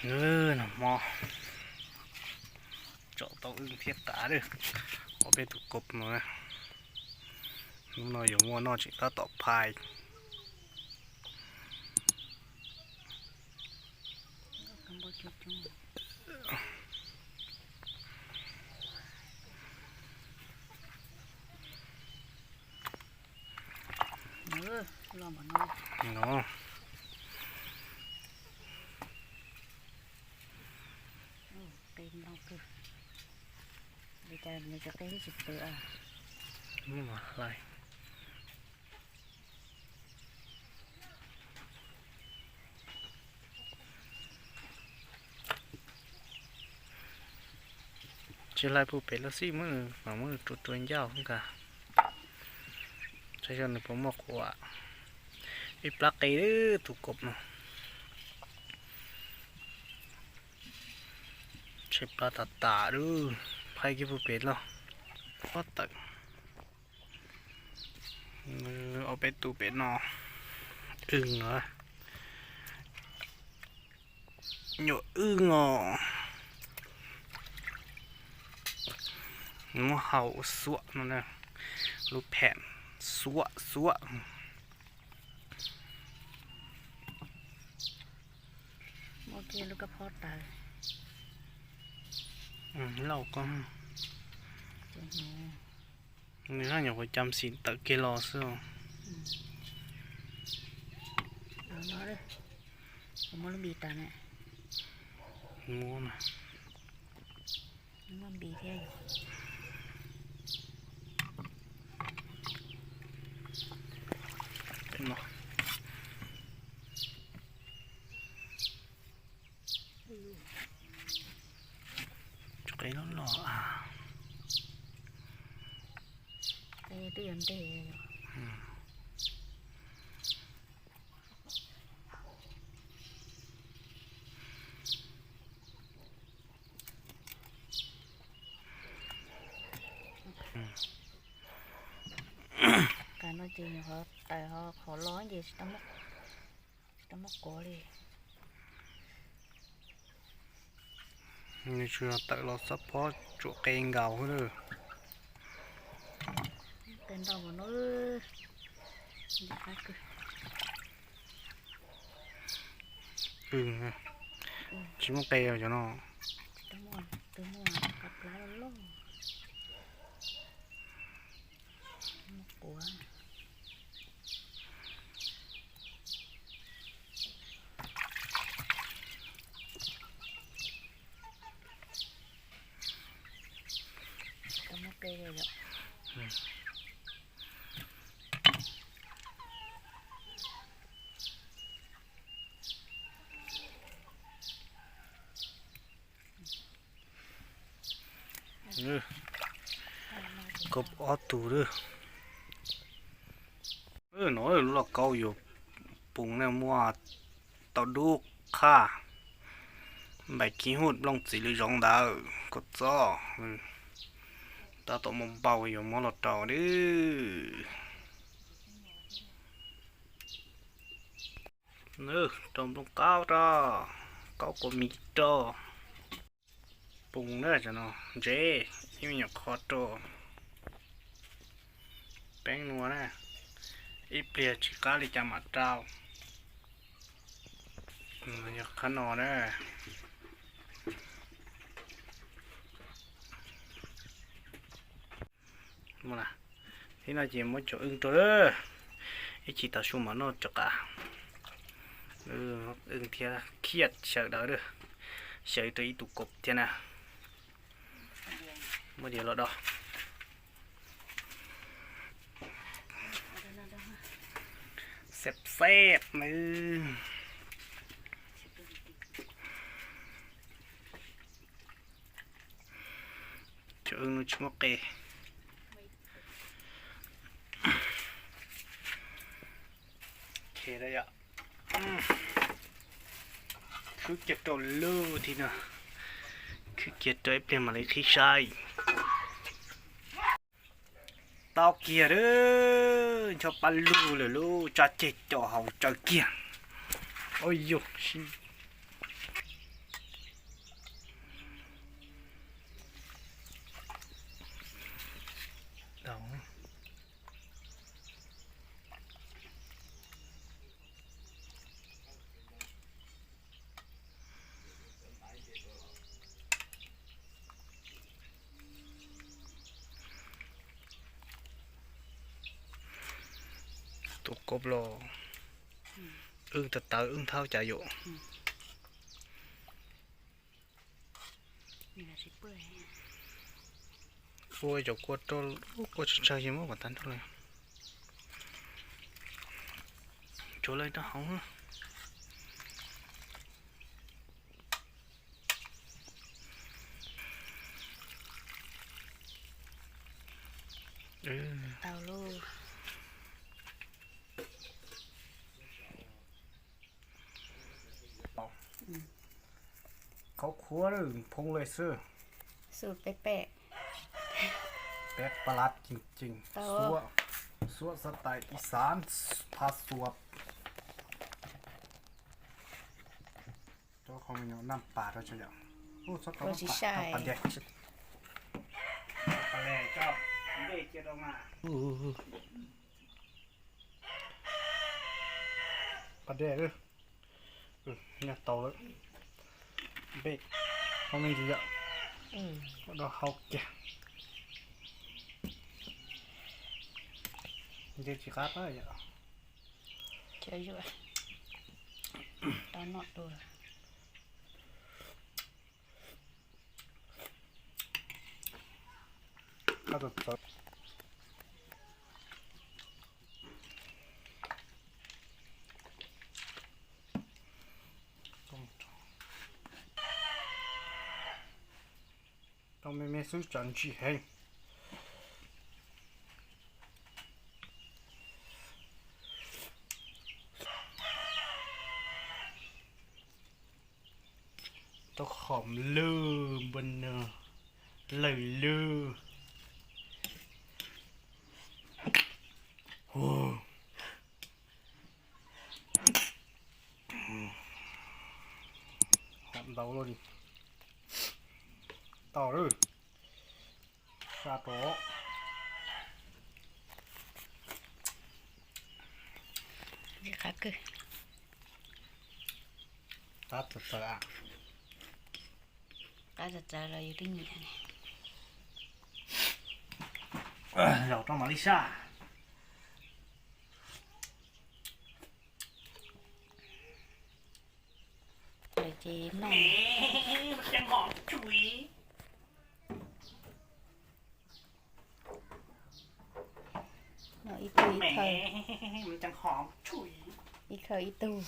Nag hmo tsom tau wb thiab qav lawm, ob peb tus kob no. Hnub no yuav muaj noj tseem tab tom phai. No, qe nplooj kawg, li cas nws cov qe twb tsis pw. Hlais. Tsis hlais puag pem los xij, muab nws mam muab nws rua rua ncauj nkaus. Saib xyov nws puas muaj quav. Ib plab qe tus kob no. Tshaib plab tas tas lawm, phais kiag puag pem los. Pob tawm. Ob peb tus pem no. Wb no, nyuam wb os. Muab hau xuam no na, lub phem xuam xuam. Muab kiag lub kab phob taws. Lauj ko, nws haj nyuam qhuav cam xim tawm kiag los xwb. Muab lub npis tas na. Muab na. Muab npis thiab. Qe loj loj a. Qe twb yuav nteg. Qe no ces nyuam qhuav tawm ho qhov los ces tsis tau muab quav li. Nws tsuas yog tawm los xob pob tsuam qe nkaus xwb lawm. Qe ntau mas no, nti qab kawg. Tsis muaj qe cov no. Tsis muaj, twb muaj qab plab loj loj. Muab quav. Tau muab qe li lawm. Kob ob tug lawm. No lub lauj kaub yuav poob na, muaj tau dub qhaj, npaim khib hwj nplooj txiv lwm zoov ntawd koj txob. Tab tom muaj npau yuav muab los rau lawm. Rau nplooj qaub rau, qaub quav mis rau. Poob na, cov no ntse, ib me nyuam qhov rau. Peeb nua na, ib pliag tsis qab li cas mam rau. Yog qhov no na. Thib no ces muab cov wb rau lawm, ib chim tav su mam noj cov qav. Wb thiab khiaj xyaw dawb lawm, xyaw rau ib tug kob thiab na. Muab diav los do. Xeb xeb nawb. Cov wb no tsis muaj qe. Khwb kiag rau lub thib no, khwb kiag rau ib pliag mam li qhib saib. Tau kiag lawm, ncho pab lug lawm lub tsab ceg co hauv tsaws kiag. Ua yog, sib, Tus kob los wb tawv tawv wb nthaub cas yuav. Ua cov kua rau, kua tsawg tsawg yeej muab kom tag nrho li. Tsuav lawv rau hauv. Tau lauj. Khaub khuav phoo li xwb. Xub peb peb. Peb pab lab ceev ceev. Xuab, xuab xav tais ib xav pha xuab. Cov qhov me nyuam naj pas rau tso yom. Ub, txhob rau pas dej. Pas dej, nyaj tau lawm. Npej hauv me ntsis yom. Ua rau hau kiag. Nce tsis qab yom. Tau noj dua. Qab txawv txawv. Tau me me xwb tsam ntsim heev. Tau qhov lwj npua nws lawm lwj. Hom ntau luaj li. Tau lawm. Sa rov. Qab kawg. Qab txawv txawv. Qab txawv txawv los yus twb nyiam ne. Zaum rau mam li saj. Lawm ces noj. Noj ib tug ib khawv. Ib khawv ib tug.